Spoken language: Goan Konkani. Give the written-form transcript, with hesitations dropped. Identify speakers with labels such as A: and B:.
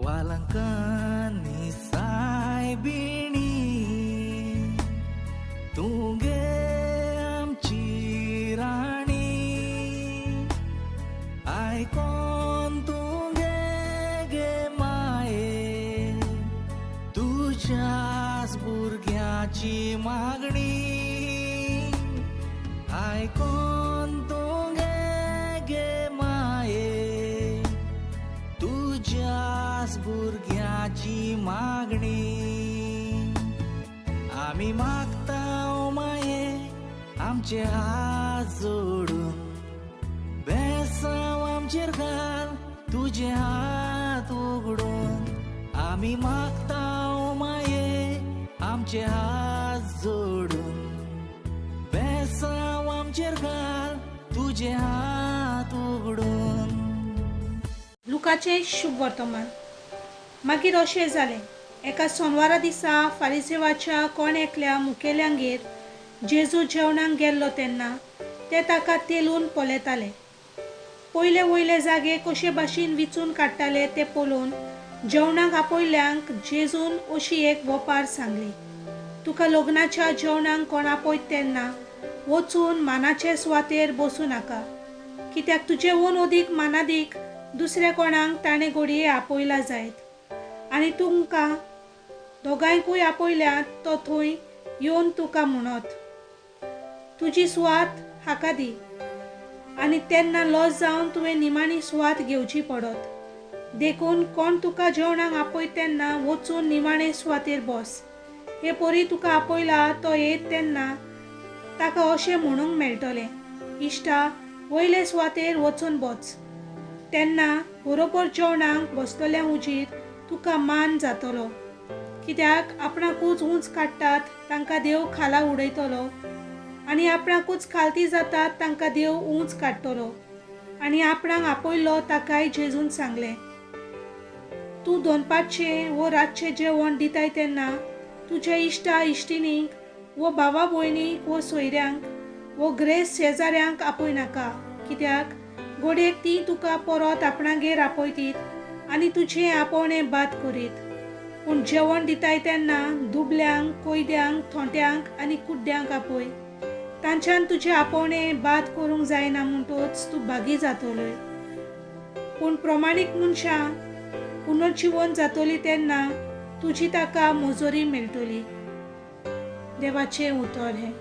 A: वालंकानी सायबिणी तूं गे आमची राणी, आयकोन तूं गे गे माये, तुज्याच भुरग्याची मागणी, आयकोन तूं गे गे माये, तुज्याच भुरग्याची मागणी. आमी मागता माये आमचे हात जोडून, बेसांव आमचेर घाल तुजे हात उगडून. आमी मागता माये आमचे हात जोडून, बेसांव आमचेर घाल तुजे हात उगडून.
B: लुकाचें शुभ वर्तमान. मागीर अशें जालें, एका सोनवारा दिसा फारिसेवाच्या कोण एकल्या मुखेल्यांगेर जेजू जेवणाक गेल्लो तेन्ना ते ताका तेलून पळयताले. पयले वयले जागे कशे भाशेन विचून काडटाले ते पळोवन जेवणाक आपयल्ल्यांक जेजून अशी एक वपार सांगली, तुका लग्नाच्या जेवणाक कोण आपयत तेन्ना वचून मानाचे सुवातेर बसूं नाका, कित्याक तुजे वून अदीक मानादीक दुसऱ्या कोणाक ताणें घडये आपयला जायत, आनी तुमकां दोगांयकूय आपयल्यात तो थंय येवन तुका म्हणत, तुजी सुवात हाका दी, आनी तेन्ना लज जावन तुवें निमाणी सुवात घेवची पडत. देखून कोण तुका जेवणाक आपयत तेन्ना वचून निमाणे सुवातेर बस. हे परी तुका आपयला तो येत तेन्ना ताका अशें म्हणूंक मेळटलें, इश्टा वयले सुवातेर वचून बस. तेन्ना बरोबर जेवणाक बसतल्या हुजीर तुका मान जातलो, कित्याक आपणाकूच उंच काडटात तांकां देव खाला उडयतलो, आनी आपणाकूच खालती जातात तांकां देव उंच काडटलो. आनी आपणाक आपयलो ताकाय जेजून सांगलें, तूं दनपारचें वो रातचें जेवण दिताय तेन्ना तुज्या इश्टा इश्टिणींक वो भावा भयणीक वो सोयऱ्यांक वो ग्रेस शेजाऱ्यांक आपय नाका, कित्याक घडयेक तीं तुका परत आपणागेर आपयतीत आनी तुजें आपोवणें बाद करीत. पूण जेवण दिताय तेन्ना दुबल्यांक, कोयद्यांक, थोंट्यांक आनी कुड्ड्यांक आपय, तांच्यान तुजें आपोवणें बाद करूंक जायना म्हणटच तूं भागी जातलोय. पूण प्रमाणीक मनशां पुनर्जिवन जातली तेन्ना तुजी ताका मजोरी मेळटली. देवाचें उतर हें.